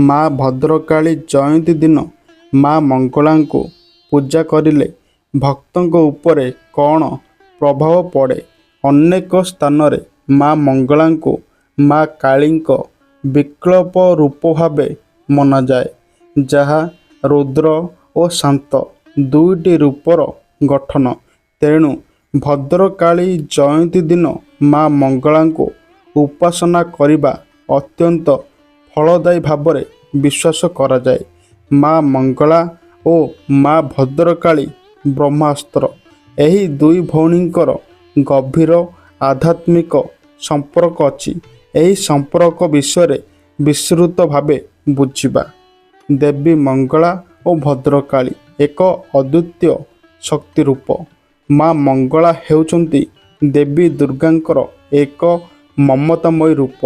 ମା ଭଦ୍ରକାଳୀ ଜୟନ୍ତୀ ଦିନ ମା ମଙ୍ଗଳାଙ୍କୁ ପୂଜା କରିଲେ ଭକ୍ତଙ୍କ ଉପରେ କ'ଣ ପ୍ରଭାବ ପଡ଼େ? ଅନେକ ସ୍ଥାନରେ ମା ମଙ୍ଗଳାଙ୍କୁ ମା କାଳୀଙ୍କ ବିକଳ୍ପ ରୂପ ଭାବେ ମନାଯାଏ, ଯାହା ରୌଦ୍ର ଓ ଶାନ୍ତ ଦୁଇଟି ରୂପର ଗଠନ। ତେଣୁ ଭଦ୍ରକାଳୀ ଜୟନ୍ତୀ ଦିନ ମା ମଙ୍ଗଳାଙ୍କୁ ଉପାସନା କରିବା ଅତ୍ୟନ୍ତ ଫଳଦାୟୀ ଭାବରେ ବିଶ୍ୱାସ କରାଯାଏ। ମା ମଙ୍ଗଳା ଓ ମା ଭଦ୍ରକାଳୀ ବ୍ରହ୍ମାସ୍ତ୍ର, ଏହି ଦୁଇ ଭଉଣୀଙ୍କର ଗଭୀର ଆଧ୍ୟାତ୍ମିକ ସମ୍ପର୍କ ଅଛି। ଏହି ସମ୍ପର୍କ ବିଷୟରେ ବିସ୍ତୃତ ଭାବେ ବୁଝିବା। ଦେବୀ ମଙ୍ଗଳା ଓ ଭଦ୍ରକାଳୀ ଏକ ଅଦ୍ୱିତୀୟ ଶକ୍ତି ରୂପ। ମା ମଙ୍ଗଳା ହେଉଛନ୍ତି ଦେବୀ ଦୁର୍ଗାଙ୍କର ଏକ ମମତାମୟୀ ରୂପ।